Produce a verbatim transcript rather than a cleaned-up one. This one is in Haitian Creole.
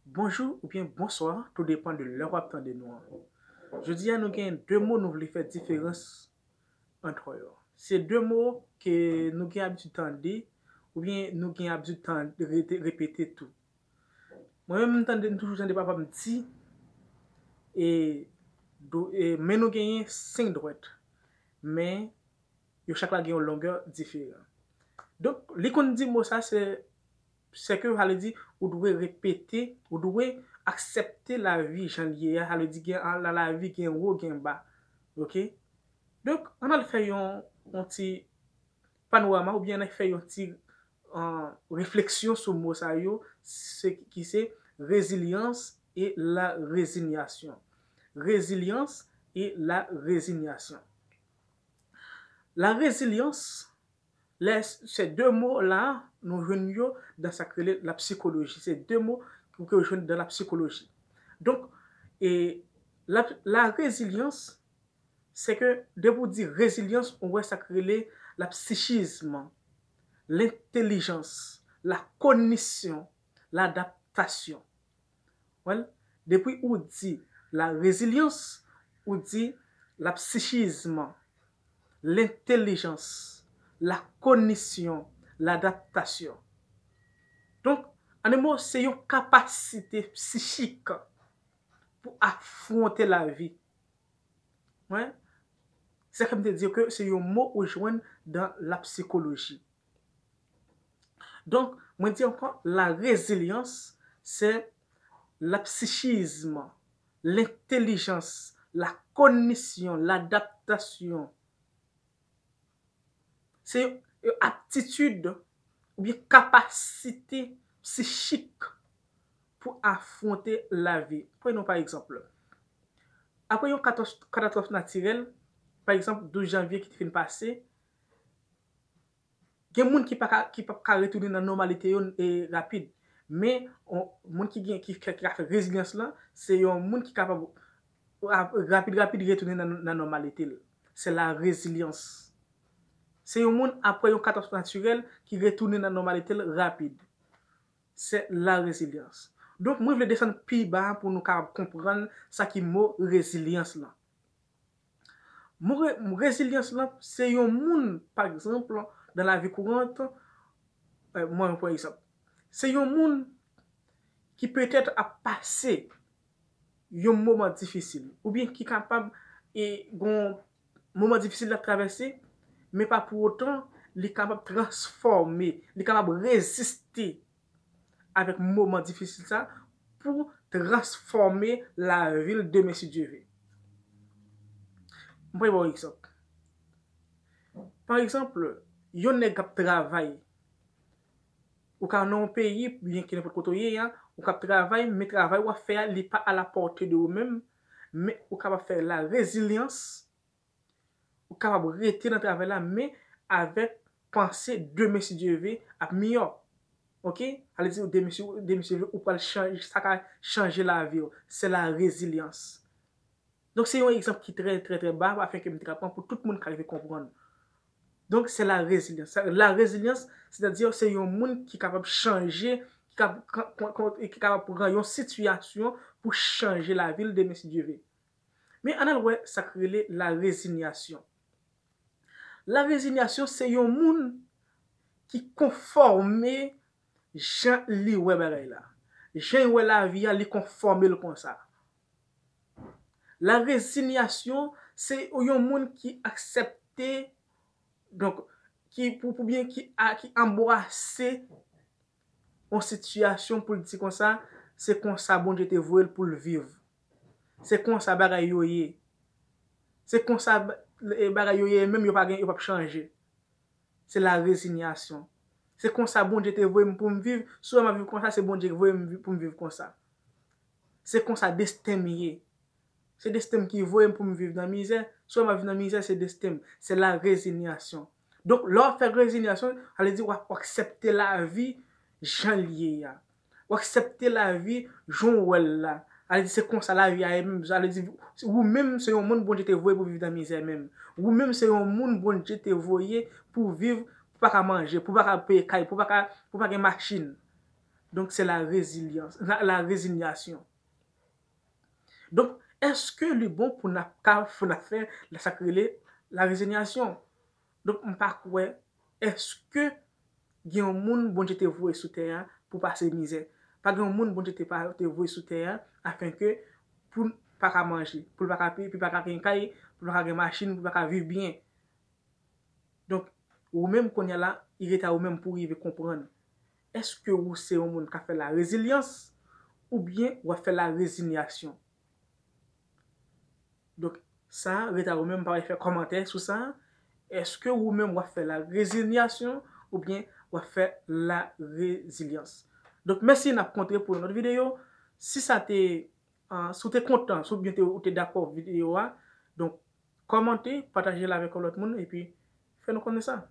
Bonjou oubyen bonswa, tou depan de lè w ap tande nou an. Jodi a, nou gen de mo nou vle fè diferans ant yo. Se de mo ke nou gen abitid tande, oubyen nou gen abitid tande, rete, repete tou. Mwen menm, m tande, m toujou tande papa m di, e, do, e, men nou genyen senk dwèt. Men yo chak la gen yon longè diferan. Donk, li konn di mo sa, se, se ke, sa vle di, ou dwe repete, ou dwe aksepte lavi jan l ye a, sa vle di, gen, nan lavi, gen wo, gen ba. Oke? Donk, ann al fè yon, yon ti panorama, oubyen ann al fè yon ti, euh, refleksyon sou mo sa yo, se, ki se rezilyans e la rezinyasyon. Rezilyans e la rezinyasyon. La rezilyans, lè, se de mo la, nou jwenn yo nan sa k rele la psikoloji. Se de mo ke w jwenn nan la psikoloji. Donk, e la, la rezilyans, se ke depi w di rezilyans, ou wè sa k rele la psychisme, lentelijans, la kognisyon, ladaptasyon. Well, depi ou di la rezilyans, ou di la psychisme, lentelijans, la kognisyon, ladaptasyon. Donk, an de mo, se yon kapasite psichik pou afwonte lavi. Wi. Se ke m te di ke se yon mo ou jwenn nan la psikoloji. Donk, mwen di ankò, la rezilyans, se la psychisme, lentelijans, la kognisyon, ladaptasyon. Se yon aptitid oubyen kapasite psichik pou afwonte lavi. Pran yon pa egzanp. Apre yon katastwòf, katastwòf natirèl, pa egzanp, douz janvye ki te fin pase, gen moun ki pa ka, ki p ap ka retounen nan nòmalite yo, e, rapid. Men, on, moun ki gen, ki, ki, ki ka fè rezilyans lan, se yon moun ki kapab rap-, rapid, rapid retounen nan, nan nòmalite l. Se la rezilyans. Se yon moun, apre yon katastwòf natirèl, ki retounen nan nòmalite l rapid. Se la rezilyans. Donk, mwen vle desann pi ba pou nou kapab konprann sa ki mo rezilyans lan. Mo re-, rezilyans lan, se yon moun, pa egzanp, nan lavi kourant, e, mwen pran egzanp. Se yon moun ki petèt ap pase yon moman difisil, oubyen ki kapab, e, gon moman difisil l ap travèse, men pa pou otan li kapab transfòme, li kapab reziste avèk moman difisil sa pou transfòme lavi l demen si Dye ve. Mwen pral ba w egzanp. Pa egzanp, yon nèg k ap travay, ou ka nan yon peyi, byen ke nenpòt kote w ye a, ou k ap travay, men travay w ap fè a, li pa a la pòte de ou menm, men ou kapab fè la rezilyans, ou kapab rete nan travay la, men avèk panse demen si Dye ve ap miyò. Oke? Sa vle di demen si, demen si Dye ve, ou pral chanje, sa ka chanje lavi w. Se la rezilyans. Donk, se yon egzanp ki trè, trè, trè ba, afenke m te ka pran pou tout moun ka rive konprann. Donk, se la rezilyans. Sa, la rezilyans, sètadi, se yon moun ki kapab chanje, ki kap-, ka-, ka-, ka-, ki kapab pran yon sitiyasyon pou chanje lavi l demen si Dye ve. Men ann al wè sa k rele la rezinyasyon. La rezinyasyon, se yon moun ki konfòme jan li wè bagay la. Jan l wè lavi a, li konfòme l konsa. La rezinyasyon, se yon moun ki aksepte, donk, ki, pou, pou byen ki, a, ki anbrase yon sitiyasyon pou l di konsa, se konsa Bondye te voye l pou l viv. Se konsa bagay yo ye. Se konsa ba-, e, bagay yo ye, menm yo pa gen, yo p ap chanje. Se la rezinyasyon. Se konsa Bondye te voye m pou m viv. Si w wè m ap viv konsa, se Bondye ki voye m vi-, pou m viv konsa. Se konsa desten m ye. Se desten m ki voye m pou m viv nan mizè. Si w wè m ap viv nan mizè, se desten m. Se la rezinyasyon. Donk, lè w ap fè rezinyasyon, sa vle di w ap aksepte lavi jan l ye a. W aksepte lavi jan w wè l la. Sa vle di se konsa lavi a ye menm. Sa vle di ou menm se yon moun Bondye te voye pou viv nan mizè menm. Ou menm se yon moun Bondye te voye pou viv, pou pa ka manje, pou pa ka peye kay, pou pa ka, pou pa gen machin. Donk, se la rezilyans, la, la rezinyasyon. Donk, èske li bon pou n ap ka, pou n ap fè sa k rele la rezinyasyon? Donk, m pa kwè, èske gen yon moun Bondye te voye sou tè a pou pase mizè? Pa gen yon moun Bondye te, pa, te voye sou tè a afenke pou l pa ka manje, pou l pa ka, pou l pa ka gen kay, pou l pa ka gen machin, pou l pa ka viv byen. Donk, ou menm kounye a la, li rete a ou menm pou w rive konprann. Èske ou se yon moun k ap fè la rezilyans oubyen w ap fè la rezinyasyon? Donk, sa, rete a ou menm, pa fè kòmantè sou sa. Èske ou menm w ap fè la rezinyasyon oubyen w ap fè la rezilyans? Donk, mèsi, n ap kontre pou yon lòt videyo. Si sa te, ah, si w te kontan, si w byen te, ou te dakò videyo a, donk, kòmante, pataje l avèk yon lòt moun, epi fè nou konnen sa.